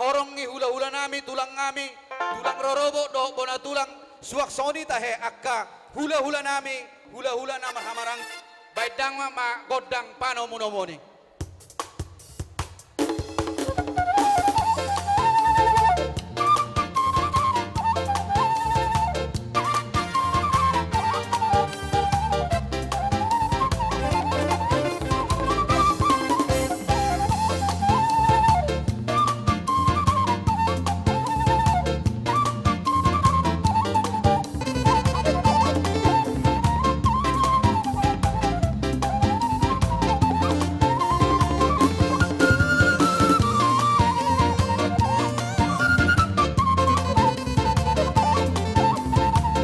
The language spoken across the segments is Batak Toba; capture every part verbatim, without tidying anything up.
horong ni hulahulanami, tulangnami, tulang rorobot dohot bona tulang, suang songon i tahe angka hulahulanami, hulahula na marhamaranggi. Baen damang ma gondang panomunomuon i.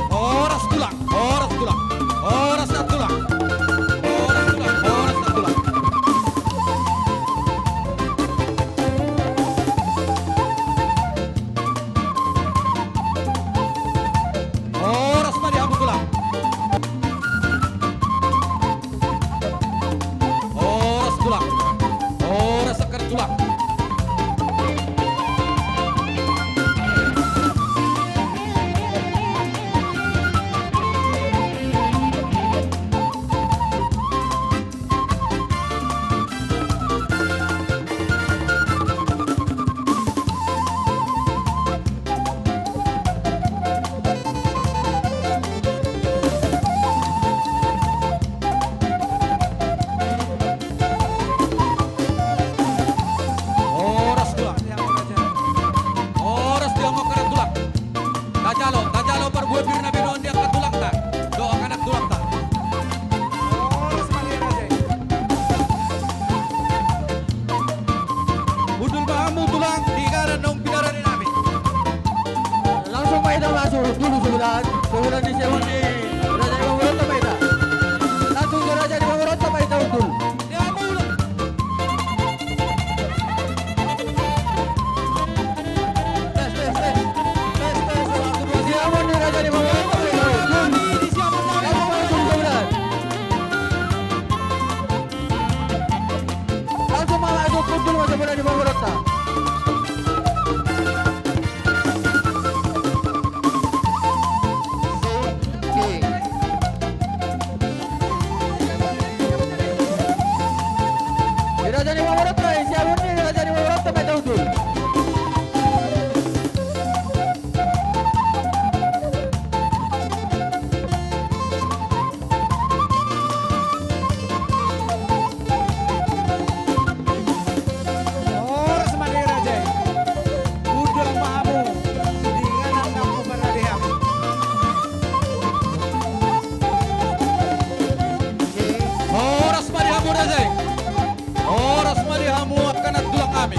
Horas tulang, horas tulang, horas na tulang. Horas tulang, horas na tulang. Horas ma di hamu tulang. Horas tulang. Horas angka na tulang. Horas tulang. Horas di hamu angka na tulang. Tajalo, tajalo parbue pir na binoan ni angka tulangta dohot angka na tulangta. Horas ma di raja i. Hundul ma hamu tulang di inganan naung pinaradehon nami. Langsung ma hita masuk dulu sebulan, sebulan di sebulan di raja i, ma hita. Langsung di raja i, ma hita hundul. Di raja ni pamoruonta, siamun ni raja ni pamoruonta ma hita hundul. Horas ma di raja i. Hundul ma hamu di inganan naung huparadehon. Horas ma di hamu raja i. Horas ma di hamu angka na tulang nami.